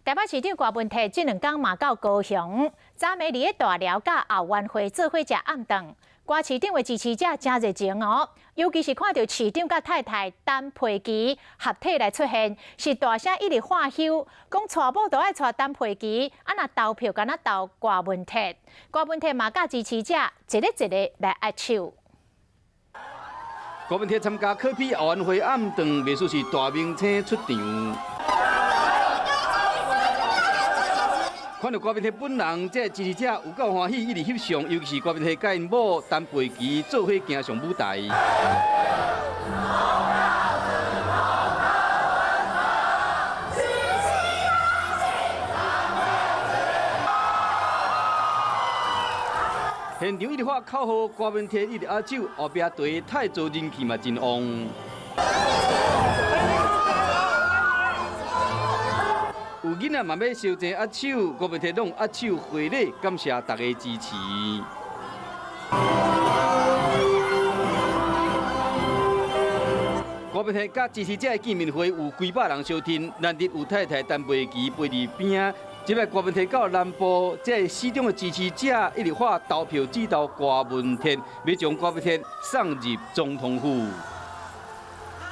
台北市長郭文鐵這兩工嘛到高雄，昨暝佇咧大寮佮後援會做伙食暗頓。郭市長的支持者誠熱情哦，尤其是看著市長佮太太陳佩琪合體來出現，是大聲一直喊囂，講娶某都愛娶陳佩琪，啊若投票敢若投郭文鐵。郭文鐵嘛佮支持者一个一个來握手。郭文鐵參加柯 P 後援會暗頓，袂輸是大明星出場。看著郭文鐵本人，這支持者有夠歡喜，一直翕相，尤其是郭文鐵佮𪜶某陳佩琪做伙行上舞台。現場一直喊口號，郭文鐵一直握手，後壁隊太座人氣嘛真旺。有囡仔嘛欲相爭握手，郭文鐵攏握手回禮，感謝大家支持。郭文鐵佮支持者的見面會有幾百人收聽，難得有太太陳佩琪陪佇邊仔。這擺郭文鐵到南部，這死忠的支持者一直喊投票只投郭文鐵，欲將郭文鐵送入總統府。